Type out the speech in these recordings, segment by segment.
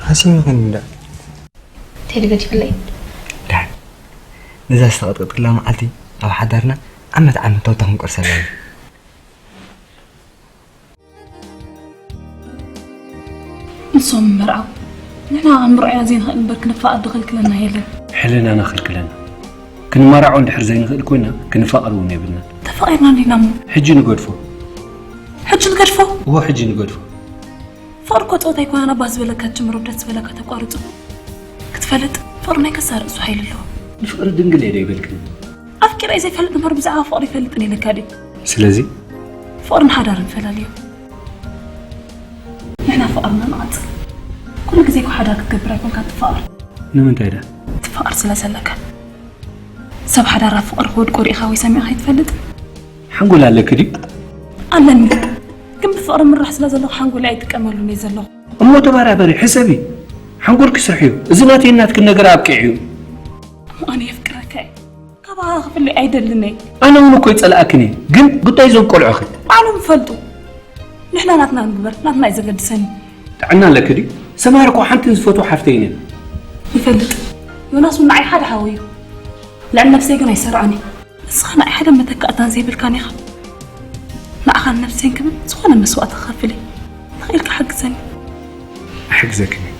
ሃሲምኽኒ እንዳ እንታይ ድገዲፍለይ? ዳን፣ ነዛ ዝተቐጥቀጥክላ መዓልቲ ኣብ ሓዳርና ዓመት ዓመት ተውታ ክንቆርሰላ ኢና። ንሶም መርዓው ንሕና ክንምርዖ ኢና ዘይንኽእል እምበር ክንፋቐር ድኽልክለና የለን። ሕልናና ክልክለና። ክንመራዖ እንድሕር ዘይንኽእል ኮይና ክንፋቐር እውን የብልናን። ተፋቒርና እንዲና እሞ። ሕጂ ንገድፎ። ሕጂ ንገድፎ? እዎ፣ ሕጂ ንገድፎ። ፍቕሪ እኮ ጸወታ ኣይኮነን። ኣባ ዝበለካ ትጅምሮ፣ ደስ ዝበለካ ተቋርጾ። ክትፈልጥ ፍቕሪ ናይ ከሳር ርእሱ ሓይሊ ኣለዎ። ንፍቕሪ ድንግል እየ ዶ ይበልክኒ? ኣፍቂረ ዘይፈልጥ እምበር ብዛዕባ ፍቕሪ ይፈልጥ እየ ኢለካ ድዩ? ስለዚ? ፍቕርን ሓዳርን ፈላልዮ። ንሕና ፍቕርና ንቐጽል። ኩሉ ግዜ እኮ ሓዳር ክትገብር ኣይኮንካ ትፋቐር። ንምንታይ ዳ? ትፋቐር ስለ ዘለካ። ሰብ ሓዳር ኣብ ፍቕሪ ክወድቆ ርኢኻ ወይ ሰሚዕኻ ኣይትፈልጥን? ሓንጎል ኣለኪ ድዩ? ኣለኒ። ግን ብፍቕሪ ምራሕ ስለ ዘለኹ ሓንጎለይ ኣይጥቀመሉን እየ ዘለኹ። እሞ ተባራበሪ፣ ሕሰቢ። ሓንጎልኪ ስርሕዮ። እዚ ናተይን ናትክን ነገር ኣብቂዑ እዩ። እሞ ኣነ የፍቅረካ እየ። ካባኻ ክፍለ ኣይደልን እየ። ኣነ እውን እኮ ይጸልኣክን እየ። ግን ጉዳይ እዞም ቆልዑኺ። ባዕሎም ይፈልጡ። ንሕና ናትና ንግበር፣ ናትና እዩ ዘገድሰኒ። ጥዕና ኣለኪ ድዩ? ሰማር እኮ ሓንቲ ዝፈትዎ ሓፍተይ ነን። ይፈልጥ። ዮናስ እውን ንዓይ ሓደ ሓወይ እዩ። ልዕሊ ነብሰይ ግን ኣይሰርዖን እየ። ንስኻ ንዓይ ሓደ መተካእታን ዘይብልካን ኢኻ። ንዓኻን ነብሰይን ክብል ዝኾነ መስዋእቲ ክኸፍል እየ። ተኽኢልካ ሓግዘኒ። ኣሕግዘክን እየ።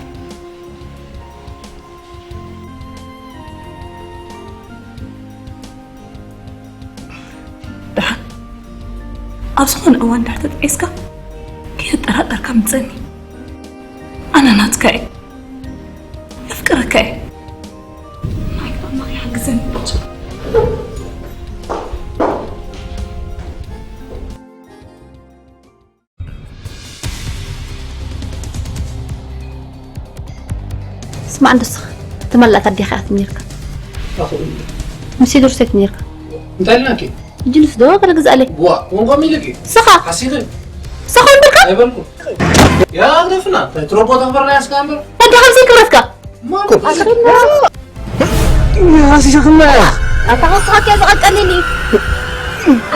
ደሓን ኣብ ዝኾነ እዋን እንድሕር ተጣዒስካ ከየጠራጠርካ ምጸኒ። ኣነ ናትካ እየ። የፍቅረካ እየ። ናይ ኣምላኽ ይሓግዘኒ። ስማዕ እንዶ ስኻ፣ እቲ መላእት ኣዴኻ እያ ትም ነርካ። ኣኹ። ምስ ቴድሮስ እያ ትም ነርካ። እንታይ ኢልናኪ? ጅንስ ዶ ገለ ግዛእለይ? ዋ፣ ወንጎም ኢልኪ? ስኻ? ሓሲኺ? ስኻ እንብልካ? ኣይበልኩ። ያ፣ ኣግደፍና። ትሮቦ ተኽበርና ያስካ እምበር። ኣዴኻ ብዘይ ክብረትካ። ማን? ኣስኺልና። ሃሲስኽና። ኣታ ከስኻክ እያ ዝቐቀልኒ።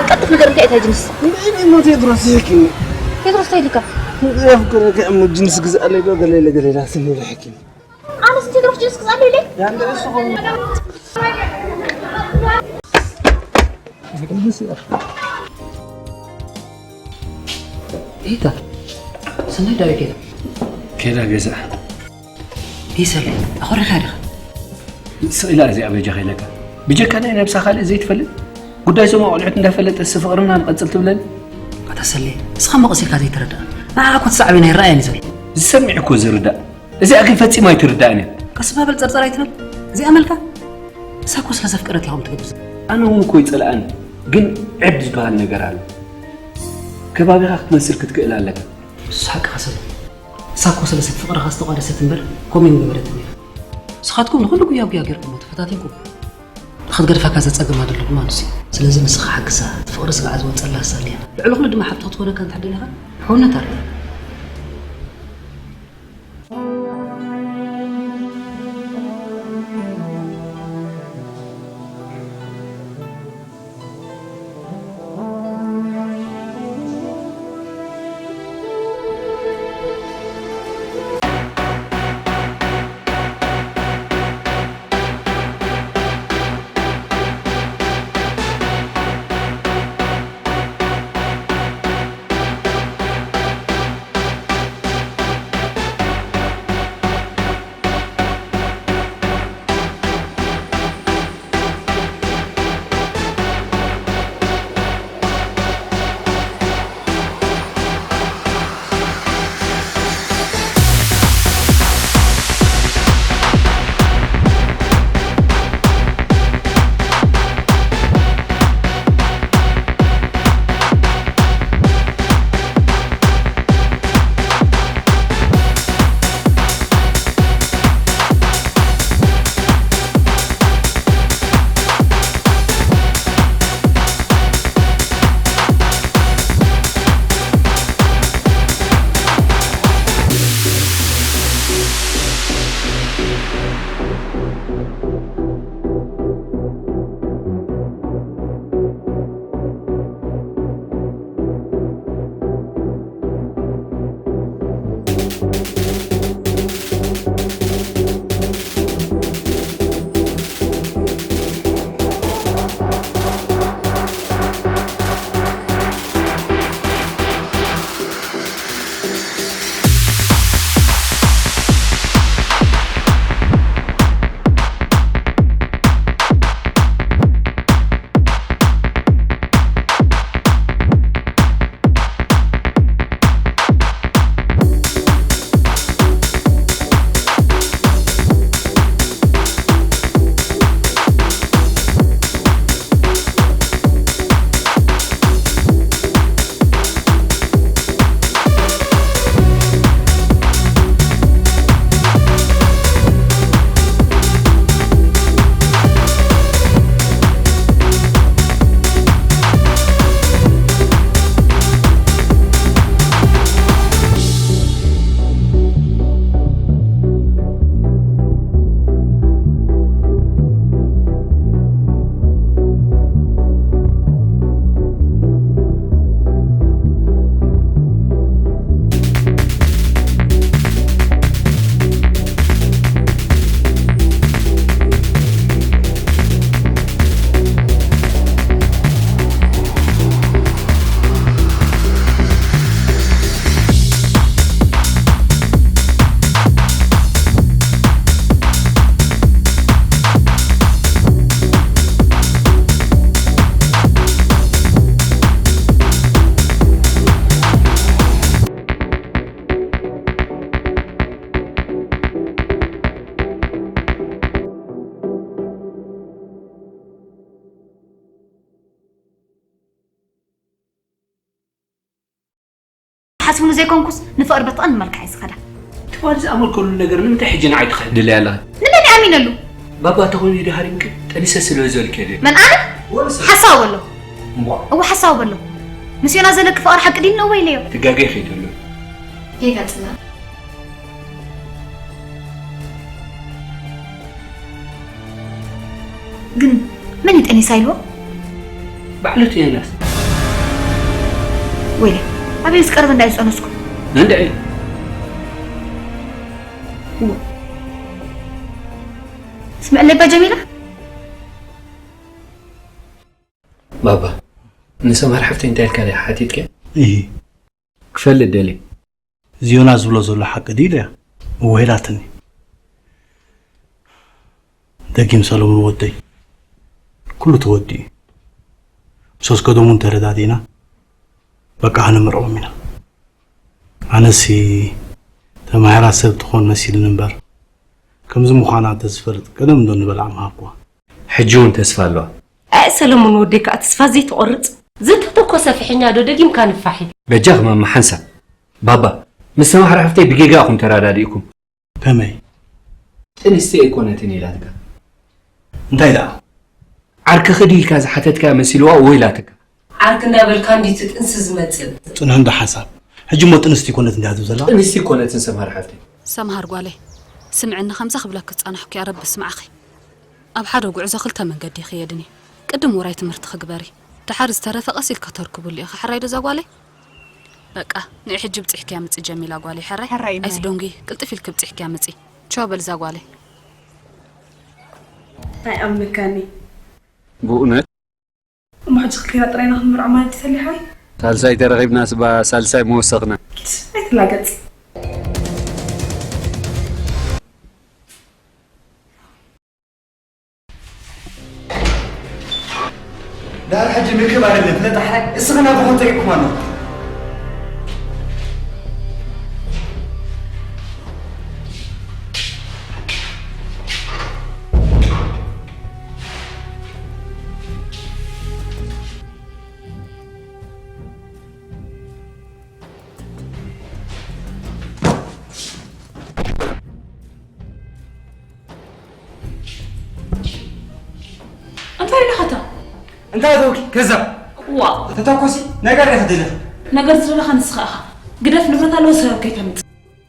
ቀልጥፍ ነገር እንታይ እታ ጅንስ? እንታይ እሞ ቴድሮስ ይሕኪኒ? ቴድሮስ እንታይ ኢልካ? የፍቅረካ እሞ ጅንስ ግዛእለይ ዶ ገለ ኢለ ገለ ኢላ ስም ኢለ ሕኪኒ። ኣነስ ቴድሮስ ጅንስ ግዛእለይ ኢለ? ያ እንደ እሱ ኾን። ኢታ ሰናይ ዳዊት ኬዳ? ኬዳ ገዛ። ይሰሊ፣ ኣኾሪኻ ዲኻ? ስቕ ኢላ እዚኣ በጃኻ ኢለካ። ብጀካ ናይ ነብሳ ካልእ ዘይትፈልጥ? ጉዳይ እዞም ኣቑልዑት እንዳፈለጠ፣ "ሲ ፍቕርና ንቐጽል" ትብለኒ? ኣታ ሰሌ፣ ንስኻ እሞ ቀስ ኢልካ ዘይትርዳእ። ንዓኻ እኮ እቲ ሳዕቤን ኣይረኣየን እዩ ዘሎ። ዝሰምዕ እኮ ዝርዳእ። እዚኣ ግን ፈጺማ ኣይትርዳእን እያ። ቀስ በል፣ ጸርጸር ኣይትበል። እዚኣ መልካ? ንሳ እኮ ስለ ዘፍቀረት እያ ከምኡ ትገብር ዘላ። ኣነ እውን እኮ ይጸልኣኒ፣ ግን ዕድ ዝበሃል ነገር ኣሎ። ከባቢኻ ክትመስል ክትክእል ኣለካ። ንሱ ሓቅኻ ሰሌ። ንሳ እኮ ስለ ሰብ ፍቕርኻ ዝተቋደሰት እምበር ከምኡ ኣይምገበረትን እያ። ንስኻትኩም ንኹሉ ጉያ ጉያ ጌርኩሞ ተፈታቲንኩም። ንኽትገድፋካ ዘጸግማ ዘለኹም ኣንስቲ። ስለዚ ንስኻ ሓግዛ፣ እቲ ፍቕሪ ስጋዕ ዝወጸላ ኣሳልያ። ልዕሊ ኩሉ ድማ ሓብቲ ክትኾነካ እንተ ደሊኻ፣ ሕውነት ኣርእያ። ሓስብኒ ዘይኮንኩስ ንፍቕሪ በቲ ቀንዲ መልክዓ እዩ ዝኸዳ። እቲ ጓል ዝኣመልከሉ ነገር ንምንታይ ሕጂ ንዓይ ትኸድልያ ኣለኺ? ንመን ኣሚነሉ? ባባ ተኾይኑ ድዩ ሃሪምኪ? ጠኒሰ ስለ ዝበልኪ ድዩ? መን ኣነ? ወላ ሰብ። ሓሳዊ በሎ። እምቧ። እወ ሓሳዊ በሎ። ምስ ዮና ዘለኪ ፍቕሪ ሓቂ ድዩ? እወ ኢለዮ። ትጋገይ ከይትብሉ። ጌጋ ጽና። ግን መን እዩ ጠኒሳ ኢልዎ? ባዕሉ እቲ ዮናስ። ወይለ፣ ኣበይ ዝቀርብ እንዳዩ ዝጠነስኩ? እንድዒ። እዎ። ስምዕለይ እባ ጀሚላ። ባባ፣ ንሰምሃር ሓፍተይ እንታይ ኢልካ ድኻ ሓቲትካያ? እሂ። ክፈልጥ ደልየ። እዚ ዮናስ ዝብሎ ዘሎ ሓቂ ድዩ ኢለያ። እወ ኢላትኒ። ደጊም ሰሎሞን ወደይ፣ ኩሉ ተወዲኡ እዩ። ምስ ኣስገዶም እውን ተረዳዲእና፣ በቃ ከነምርዖም ኢና። ኣነሲ ተማሂራ ሰብ ትኾን መሲልኒ እምበር፣ ከምዚ ምዃና እንተዝፈልጥ ቀደም እንዶ ንበልዓ ምሃብኩዋ። ሕጂ እውን ተስፋ ኣለዋ። ኣይ ሰለሙን ወደይ ከኣ ተስፋ ዘይትቖርጽ። ዝተተኮሰ ፍሕኛ ዶ ደጊምካ ንፋሕ ኢሉ? በጃኺ ማማ ሓንሳብ። ባባ፣ ምስ ተማሃሮ ሓፍተይ ብጌጋ ኢኹም ተረዳዲእኩም። ከመይ? ጥንስቲ ኣይኮነትን ኢላትካ። እንታይ ደኣ? ዓርክኺ ድዩ ኢልካ ዝሓተትካያ መሲልዋ እወ ኢላትካ። ዓርኪ እንዳበልካ እንድዩ እቲ ጥንሲ ዝመጽእ። ጽንሑ እንዶ ሓንሳብ። ሕጂ እሞ ጥንስቲ ኣይኮነትን ድያ ትብል ዘላ? ጥንስቲ ኣይኮነትን ሰምሃር ሓፍተይ። ሰምሃር ጓለይ፣ ስምዕኒ ከምዛ ክብለኪ ዝጸናሕኩ እያ ረቢ ስምዓኺ። ኣብ ሓደ ጉዕዞ ክልተ መንገዲ ይኽየድን እዩ። ቅድም ውራይ ትምህርትኺ ግበሪ። ደሓር ዝተረፈ ቀስ ኢልኪ ከተርክብሉ ኢኺ። ሕራይ ዶ እዛ ጓለይ? በቃ፣ ንዒ ሕጂ ብጺሕክያ ምጺ ጀሚላ ጓለይ። ሕራይ? ሕራይ እማይ። ኣይትደንጉዪ፣ ቅልጥፍ ኢልኪ ብጺሕክያ ምጺ። ቻው በል እዛ ጓለይ። ኣይኣምነካን እየ። ብእውነት? እሞ ሕጂ ክልቴና ጥራይ ኢና ክንምርዖ ማለት እዩ ሰሊሓይ? ሳልሳይ ተረኺብናስ እባ ሳልሳይ ምወሰኽና። ኪድ፣ ኣይትላገጽ። ዳር ሕጂ ምክብ ኣይደለን፣ ፍለጥ ሓራይ፣ እስኽና ብኹም ተሪእኩም ኣሎ። እንታይ ኢልካታ? እንታይ ኣተውኪ? ከዛብ። ዋ። ተተኮሲ ነገር ኢኻ ትደሊ። ነገር ዝደለኻ ንስኻ ኢኻ። ግደፍ፣ ንብረት ኣለዎ፣ ሰበብ ከይተምጽእ።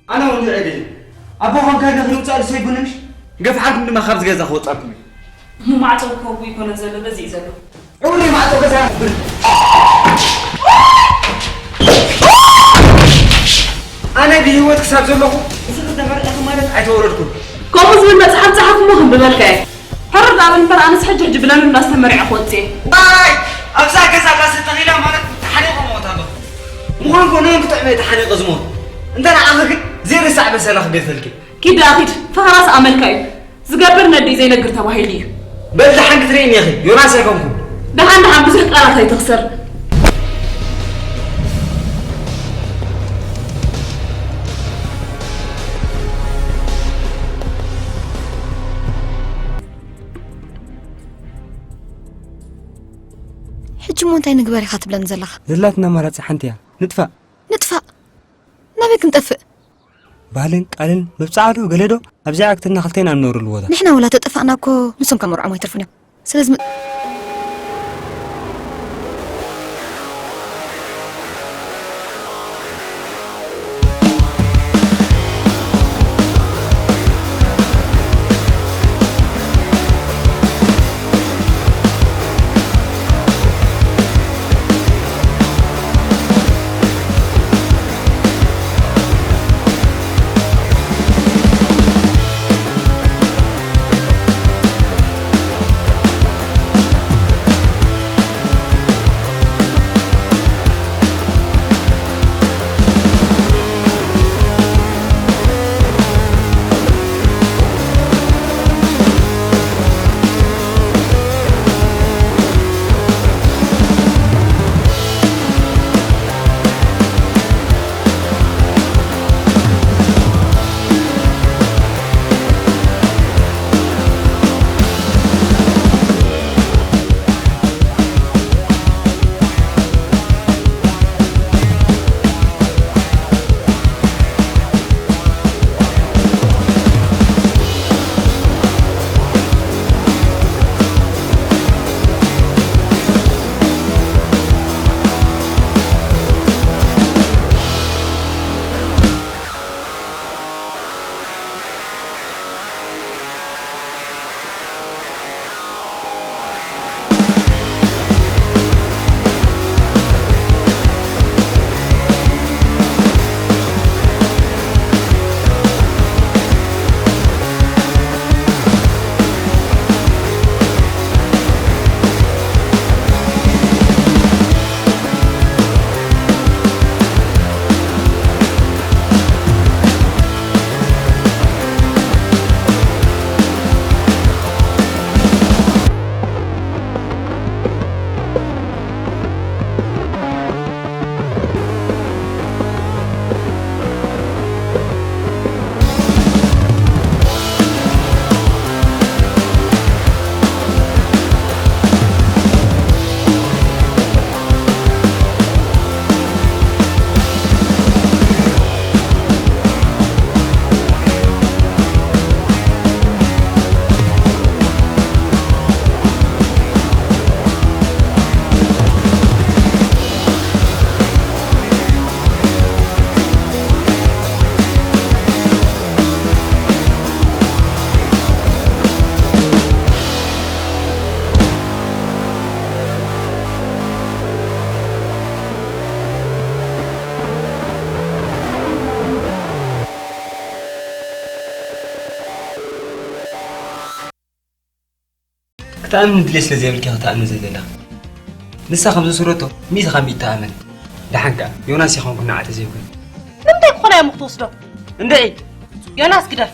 ኣነ እውን ንዕድ እየ። ኣቦ ኾንካ ንኽንውጻእ ልሰይ ቡንምሽ? ገፍ ዓርኩም ድማ ካብዚ ገዛ ክወጻኩም እዩ። እሞ ማዕጾ ከቡ ይኮነ ዘሎ፣ በዚ እዩ ዘሎ። እውሪ ማዕጾ ገዛ ክብል። ኣነ ብህይወት ክሳብ ዘለኹ፣ እዚ ክተመርዕኹ ማለት ኣይተወለድኩን። ከምኡ ዝብል መጽሓፍ ጸሓፍ እሞ ክንብበልካ እየ። ሕርር ዳብል እምበር ኣነስ ሕጂ ሕጂ ብለምን እንዳስተመርዐ ክወጽእ እየ። ዋይ! ኣብዛ ገዛ ዳስ ተኺላ ማለት ተሓኒቑ ሞት ኣለኹ። ምዃን ኮነ ክጥዕመ ተሓኒቑ ዝሞት። እንተ ንዓኺ ግን ዘይርሳዕ በሰላ ክገድፈልኪ። ኪድ ደኣ ኪድ፣ ፈኸራስ ኣመልካ እዩ። ዝገብር ነዲ ዘይነግር ተባሂሉ እዩ። በል ደሓን ክትርእይኒ ኢኺ፣ ዮናስ ኣይኮንኩን። ደሓን ደሓን ብዙሕ ቃላት ኣይትኽሰር። ሕጂ እሞ እንታይ ንግበር ኢኻ ትብለኒ ዘለኻ? ዘላትና ኣማራጺ ሓንቲ እያ። ንጥፋእ። ንጥፋእ? ናበይ ክንጠፍእ? ባህልን ቃልን ምብጻዓ ዶ ገለ ዶ ኣብዚኣ ኣክትና ክልቴና ንነብረሉ ቦታ። ንሕና ወላ ተጠፋእና እኮ ንሶም ካብ መርዖም ኣይተርፉን እዮም። ስለዚ ም- ትኣምን ድሌት ስለ ዘይብልኪ ክትኣምን ዘለና። ንሳ ከም ዘስረቶ ሚእቲ ካብ ሚእቲ ትኣምን። ደሓን ከኣ ዮናስ ይኸውን ኩናዓ ተዘይኮይኑ። ንምንታይ ክኾና እዮም ክትወስዶ? እንድዒ! ዮናስ ግደፍ።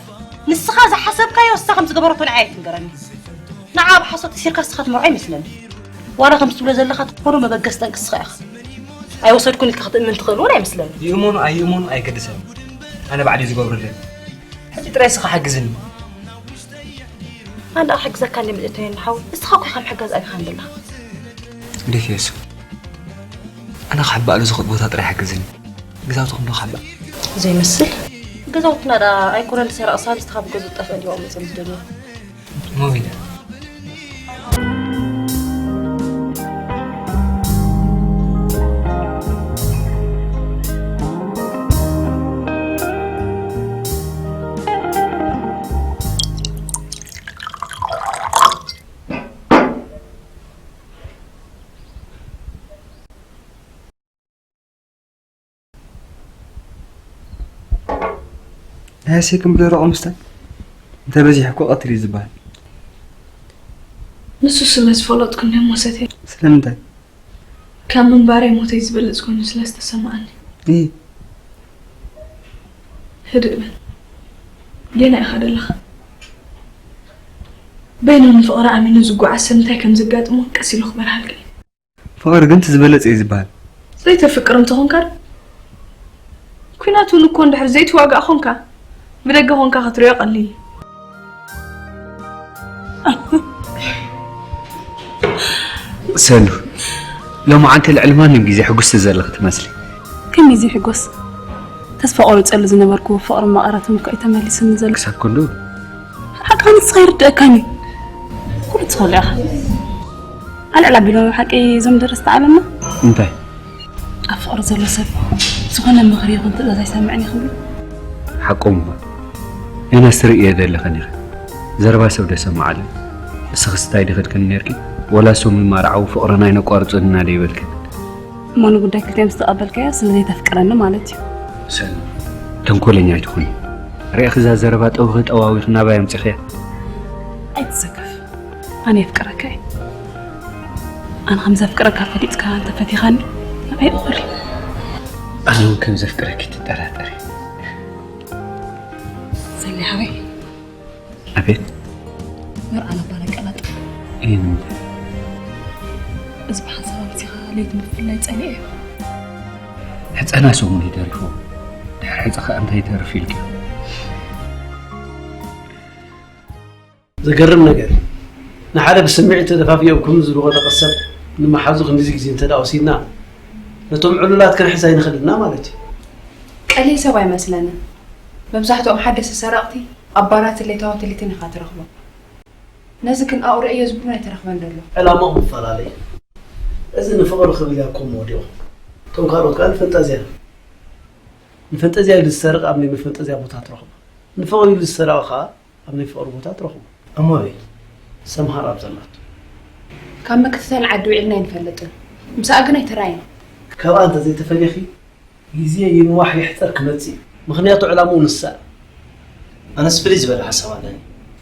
ንስኻ ዝሓሰብካዮ እሳ ከም ዝገበረቶ ንዓይ ኣይትንገረኒ። ንዓ ብሓሶት እሲርካ ንስኻ ትመርዖ ይመስለኒ። ዋላ ከም ትብሎ ዘለኻ ትኾኖ መበገሲ ጠንቂ ንስኻ ኢኻ። ኣይወሰድኩን ኢልካ ክትእምን ትኽእል እውን ኣይመስለኒ። ይእመኑ ኣይእመኑ ኣይገድሰን። ኣነ ባዕለይ ዝገብረለይ። ሕጂ ጥራይ እስኻ ሓግዝኒ። ኣነ ደኣ ክሕግዘካ እንደ መፅእቶ የንሓው ንስኻ እኮ ኢኻ ምሕጋዝ ኣቢኻ እንደላ። ግደፍዮ እሱ። ኣነ ክሕባእሉ ዝኽእል ቦታ ጥራይ ሓግዝኒ። ገዛውትኹም ዶ ክሕባእ? ዘይመስል። ገዛውትና ደኣ ኣይኮነን ዝሰረቕ ሳልስቲ ካብ ገዝኡ ዝጠፍአ ድዩ መፅእ ምስ ደልዮ። ሞቢል። ናያሰይ ከም ደረቕ ምስታይ እንተበዚሑ እኮ ቀትሪ እዩ ዝበሃል። ንሱ ስለ ዝፈለጥኩ እንድዮም ሞሰተይ። ስለምንታይ? ካብ ምንባረይ ሞተይ ዝበልጽ ኮይኑ ስለ ዝተሰምዓኒ። እይ፣ ህድእ በል። ጌና ኢኻ ደለኻ። በይኑ ንፍቕሪ ኣሚኑ ዝጓዓዝ ሰብ እንታይ ከም ዘጋጥሞ ቀስ ኢሉ ክበርሃልካ እዩ። ፍቕሪ ግን እቲ ዝበለጸ እዩ ዝበሃል። ዘይተፍቅር እንተኾንካ ዶ? ኲናት እውን እኮ እንድሕር ዘይትዋጋእ ኾንካ ብደገ ኾንካ ክትሪኦ ቀሊል እዩ። ሰሉ፣ ሎማዓንቲ ልዕሊ ማንም ግዜ ሕጉስቲ ዘለኺ ትመስሊ። ከመይ ዘይሕጎስ? ተስፋ ቆሪጸሉ ዝነበርኩዎ ፍቕሪ መቐረትን እኮ እዩ ተመሊሱኒ ዘሎ። ክሳብ ክንድኡ ሓቂ ንስኻ ይርድኣካን እዩ። ኩሉ ትኽእሉ ኢኻ። ኣልዕል ኣቢሎም ሓቂ እዞም ደረስቲ ዓለምና። እንታይ? ኣብ ፍቕሪ ዘሎ ሰብ ዝኾነ ምኽሪ ይኹን ትእዛዝ ኣይሰምዕን እዩ ክብሉ። ሓቆም እሞ። ዮናስ ትርእዮ ዘለኽን ኢኺ። ዘረባ ሰብ ዶ ይሰምዓሉ? እስኽስ እንታይ ዲኺ ኢልክኒ ነይርኪ? ወላ እሶም ይማርዓው ፍቕርና ኣይነቋርጾን ኢና ዶ ይበልክን? እሞ ንጉዳይ ክልቲኦም ዝተቐበልካዮ ስለ ዘይተፍቅረኒ ማለት እዩ። ሰኑ፣ ተንኮለኛ ኣይትኹኒ። ርኢኺ እዛ ዘረባ ጠውኺ ጠዋዊኺ ናባይ ኣምጺኽያ? ኣይትሰከፍ። ኣነ የፍቅረካ እየ። ኣነ ከም ዘፍቅረካ ፈሊጥካ እንተፈቲኻኒ ንዓይ እኹል እዩ። ኣነ እውን ከም ዘፍቅረኪ ትጠራጠሪ። ሰሊ ሓወይ። ኣቤት። መርዓና እባ ነቀላጥፍ። እየ ንምንታይ? እዚ ብሓንሳብ ኣምሲኻ ለይቲ ምፍልላይ ጸሊኤዮ። ሕጸና ሰሙን እዩ ተሪፉ። ድሕሪ ሕጸ ኸኣ እንታይ ይተርፍ ኢልኪ? ዘገርም ነገር እዩ። ንሓደ ብስምዒት ተደፋፊኦም ከምዚ ዝኾነ ቅሰብ ንመሓዙ ክንድዚ ግዜ እንተ ደኣ ወሲድና ነቶም ዕሉላት ክንሕዝ ኣይንኽእልን ኢና ማለት እዩ። ቀሊል ሰብ ኣይመስለንን። መብዛሕትኦም ሓደስቲ ሰረቕቲ ኣብ ባራትን ሌታዊ ኣትሌትን ኢኻ ትረኽቦም። ነዚ ግን ኣብኡ ርእዮ ዝብሉን ኣይተረኽበን ዘሎ። ዕላማኦም ይፈላለ እዩ። እዚ ንፍቕሪ ክብል እያ ኮም ወዲቑ። እቶም ካልኦት ከኣ ንፈንጠዝያ ንፈንጠዝያ ኢሉ ዝሰርቕ ኣብ ናይ መፈንጠዝያ ቦታ ትረኽቦ። ንፍቕሪ ኢሉ ዝሰረቐ ከኣ ኣብ ናይ ፍቕሪ ቦታ ትረኽቦ። እሞ ኣበይ? ሰምሃር ኣብ ዘላቶ። ካብ ምክትታል ዓዲ ውዒልና ኣይንፈልጥን። ምሳኣ ግን ኣይተራእየን። ካብኣ እንተዘይተፈሊኺ ግዜ ይንዋሕ ይሕጸር ክመጽእ እዩ። ምኽንያቱ ዕላምኡ ንሳ እያ። ኣነስ ፍልይ ዝበለ ሓሳብ ኣለኒ።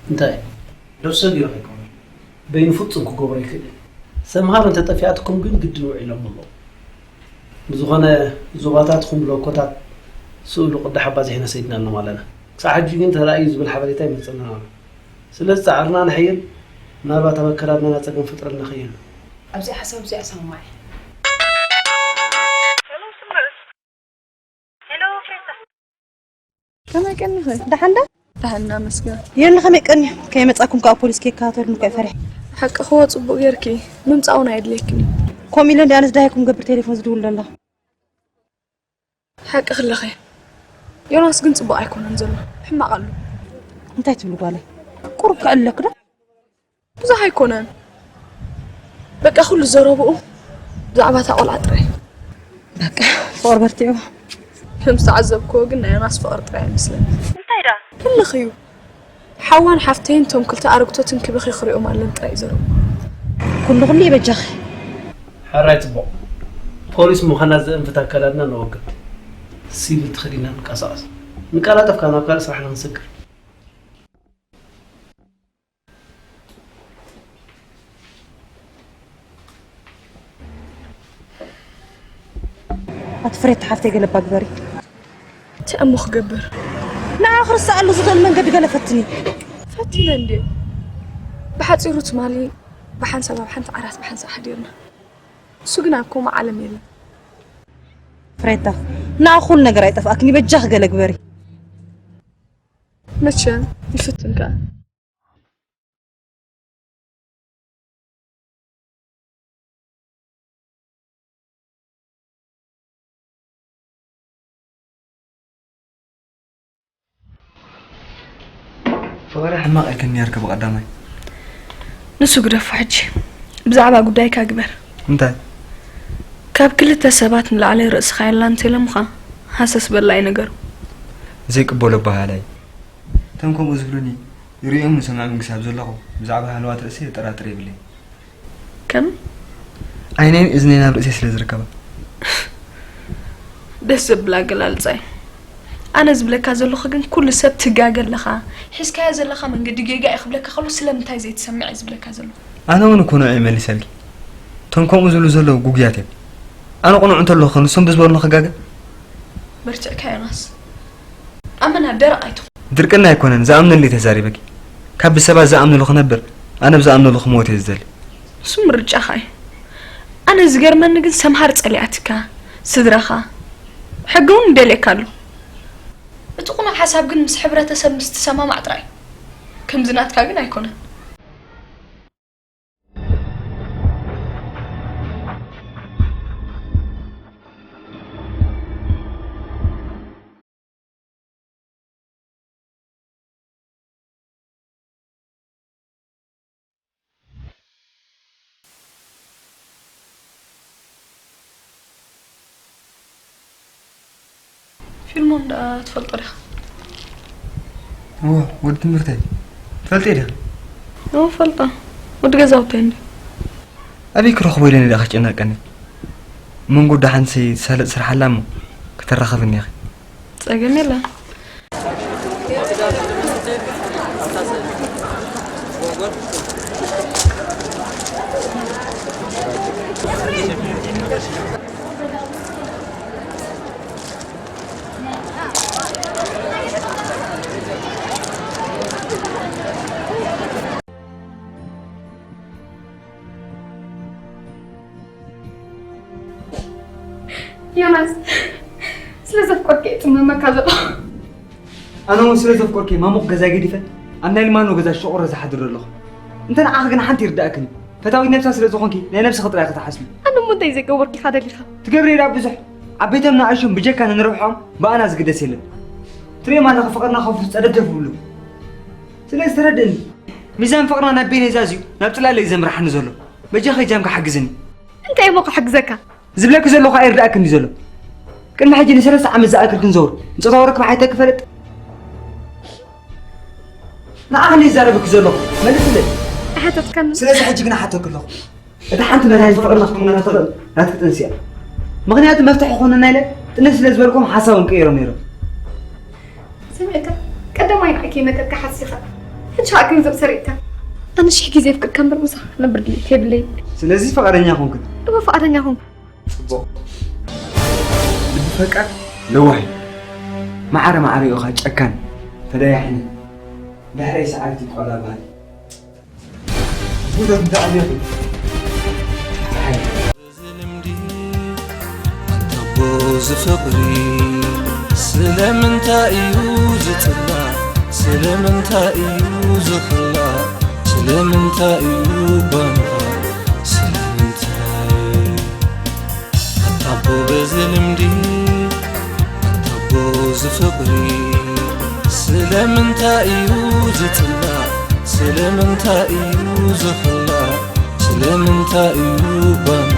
እንታይ? ዶብ ሰጊሩ ከይኮነ። በይኑ ፍጹም ክገብሮ ኣይክእልን። ሰምሃር እንተጠፊኣትኩም ግን ግድን ውዒሎም ኣለዉ። ብዝኾነ ዞባታትኹም ሎኮታት ስእሉ ቅዳሕ ኣባዚሕና ሰዲድናሎም ኣለና። ክሳዕ ሕጂ ግን ተራእዩ ዝብል ሓበሬታ ኣይመጸናን ኣሎ። ስለዚ ጻዕርና ነሐይል፣ ምናልባት ኣብ ኣከዳድናና ጸገም ፈጥረልና ከይህሉ። ኣብዚኣ ሓሳብ እዚኣ ሰማማዕ እየ። ሄሎ ፌሳ። ከመይ ቀኒኺ? ደሓን ዶ? ደሓን እናመስገን። የኒ ከመይ ቀንዩ? ከይመጻኩም ከኣ ፖሊስ ከይከታተሉኒ እኮ እየ ፈሪሐ። ሓቅኺ እወ ጽቡቕ ጌርኪ። ምምጻእ እውን ኣየድልየክን እዩ። ከምኡ ኢለ እንድየ ኣነስ ደሃይ ክገብር ቴሌፎን ዝድውል ዘለኹ። ሓቅኺ ኣለኺ። ዮናስ ግን ጽቡቕ ኣይኮነን ዘሎ። ሕማቕ ኣሎ። እንታይ ትብሊ ጓለይ? ቁሩብ ከዕልለኪ ዶ? ብዙሕ ኣይኮነን። በቃ ኩሉ ዘረብኡ ብዛዕባ እታ ቆልዓ ጥራይ። በቃ ፍቕሪ በርቲዕዎ። ከም ዝተዓዘብክዎ ግን ናይ ዮናስ ፍቕሪ ጥራይ ኣይመስለንን። እንታይ ደኣ? ህልኽ እዩ። ሓዋን ሓፍተይን እቶም ክልተ ኣረግቶትን ክበኺ ክሪኦም ኣለን ጥራይ እዩ ዘረብኡ። ኩሉ ኩሉ እዩ በጃኺ። ሕራይ ጽቡቕ። ፖሊስ ምዃና ዘእንፍት ኣከዳድና ነወግድ። ሲቪል ተኸዲና ንንቀሳቐስ። ንቀላጠፍ ከኣ ናብ ካልእ ስራሕና ክንስግር። ኣቲ ፍሬት ሓፍተይ ገለ እባ ግበሪ። እንታይ እሞ ክገብር? ንዓ ክርስኣሉ ዝኽእል መንገዲ ገለ ፈትኒ። ፈቲነ እንድየ። ብሓጺሩ ትማሊ ብሓንሳብ ኣብ ሓንቲ ዓራት ብሓንሳብ ሓዲርና። እሱ ግን ኣብ ከምኡ ዓለም የለን። ፍሬታ፣ ንዓ ኩሉ ነገር ኣይጠፍኣክኒ፣ በጃኺ ገለ ግበሪ። መቸም ይፍትን ከኣ። ፍቕሪ ሕማቕ ኢልክኒ ነይርኪ ብቐዳማይ። ንሱ ግደፎ ሕጂ። ብዛዕባ ጉዳይካ ግበር። እንታይ? ካብ ክልተ ሰባት ንላዕሊ ርእስኻ የላንተሎምኻ ሃሰስ በል ኣይንገሩ። ዘይቅበሎ ኣበሃህላ እዩ። እቶም ከምኡ ዝብሉኒ ይርእዮምን ዝሰምዖምን ክሳብ ዘለኹ ብዛዕባ ሃለዋት ርእሰይ የጠራጥር የብለይን። ከም? ዓይነይን እዝነይን ኣብ ርእሰይ ስለ ዝርከባ። ደስ ዘብል ኣገላልጻ እዩ። ኣነ ዝብለካ ዘለኹ ግን ኩሉ ሰብ ትጋገ ኣለኻ፣ ሒዝካዮ ዘለኻ መንገዲ ጌጋ እዩ ክብለካ ከሎ ስለምንታይ ዘይትሰምዕ እየ ዝብለካ ዘለኹ። ኣነ እውን እኮ ንዕኡ እየ መሊሰልኪ። እቶም ከምኡ ዝብሉ ዘለዉ ግጉያት እዮም። ኣነ ቅኑዕ እንተለኹ ንሶም ብዝበሉኒ ክጋገ? በርቲዕካ ዮናስ። ኣመና ደረቕ ኣይትኹን። ድርቅና ኣይኮነን፣ ዝኣምነሉ እዩ ተዛሪበኪ። ካብ ብሰባት ዝኣምነሉ ክነብር፣ ኣነ ብዝኣምነሉ ክመውት እየ ዝደሊ። እሱ ምርጫኻ እዩ። ኣነ ዝገርመኒ ግን ሰምሃር ጸሊኣትካ፣ ስድራኻ፣ ሕጊ እውን ይደልየካ ኣሎ። እቲ ቅኑዕ ሓሳብ ግን ምስ ሕብረተሰብ ምስ ትሰማማዕ ጥራይ። ከምዚ ናትካ ግን ኣይኮነን። ፊልሞን ደኣ ትፈልጦ ዲኻ? እወ፣ ወዲ ትምህርተይ። ትፈልጢ ዲኻ? እወ፣ ፈልጦ። ወዲ ገዛውተይ እንድዩ። ኣበይ ክረኽቦ ኢለ እየ ደኣ ክጨነቀኒ። መንጎ ደሓንሲ ትሳለጥ ስራሕ ኣላ እሞ፣ ከተራኽብኒ ኢኺ። ጸገም የለን። ዮናስ፣ ስለ ዘፍቀርኩ እየ ጽመመካ ዘለኹ። ኣነ እውን ስለ ዘፍቀርኩ እየ ማሙቕ ገዛይ ገዲፈ ኣብ ናይ ልማኖ ገዛ ሸቑረ ዝሓድር ዘለኹ። እንተ ንዓኺ ግን ሓንቲ ይርድኣክን እዩ። ፈታዊት ነብሳ ስለ ዝኾንኪ ናይ ነብስኺ ጥራይ ኢኺ ትሓስቢ። ኣነ እሞ እንታይ ዘይገበርኩ ኢኻ ደሊኻ? ትገብሪ ደኣ ብዙሕ። ዓበይቶም ንኣሽቱን ብጀካ ንንርብሖም ብኣና ዝግደስ የለን። ትርእዮም ኣለኻ ፍቕርና ከፍቱ ጸደፍደፍ ይብሉ። ስለዚ ተረድእኒ። ሚዛን ፍቕርና ናብ በይነይ ዛዝዩ ናብ ጽላለ እዩ ዘምርሓኒ ዘሎ። በጃኺ ጃምካ ሓግዝኒ። እንታይ እሞ ክሕግዘካ? ዝብለኪ ዘለኹ ኣይርድኣክን እዩ ዘሎ። ቅድሚ ሕጂ ንሰለስተ ዓመት ዝኣክል ክንዘውር፣ ንጾታዊ ርክብ ሓይተ ክፈልጥ። ንዓኺ እየ ዝዛረበኪ ዘለኹ። መልስለይ። ኣይሓተትካኒ። ስለዚ ሕጂ ግን እሓተኪ ኣለኹ። እታ ሓንቲ መድሃኒት ፍቕርና ክትኮነና ትኽእል ናትኪ ጥንሲ እያ። ምኽንያቱ መፍትሒ ክኾነና ኢለ ጥንሲ ስለ ዝበልኩም ሓሳቦም ቀይሮም ነይሮም። ስምዕካ ቀዳማይ ንዓይ ከይመጠጥካ ሓሲኻ። ሕጂ ኸኣ ገንዘብ ሰሪቕካ። ኣነ ሽሕ ግዜ የፍቅርካ እምበር ምሳኻ ክነብር ድሌት የብለይን። ስለዚ ፍቓደኛ ኮንክን? እወ ፍቓደኛ ኮንኩ። ጽቡቕ። ልቢ ፈቃር ለዋህ እዩ። ማዕረ ማዕረ እዩ ኸኣ ጨካን፣ ፈዳያሕን። ድሕረይ ሰዓርቲ ቆላ በሃሊ። ጉደት እንተ ኣልያቱ። እዚ ልምዲ ኣንታቦ ዝፍቕሪ ስለምንታይ እዩ ዝጽላእ? ስለምንታይ እዩ ዝኽላእ? ስለምንታይ እዩ ባንባ? ስለምንታይ? ኣንታቦ በዚ ልምዲ ኣንታቦ ዝፍቕሪ ስለምንታይ እዩ ዝጽላእ? ስለምንታይ እዩ ዝኽላእ? ስለምንታይ እዩ ባንባ?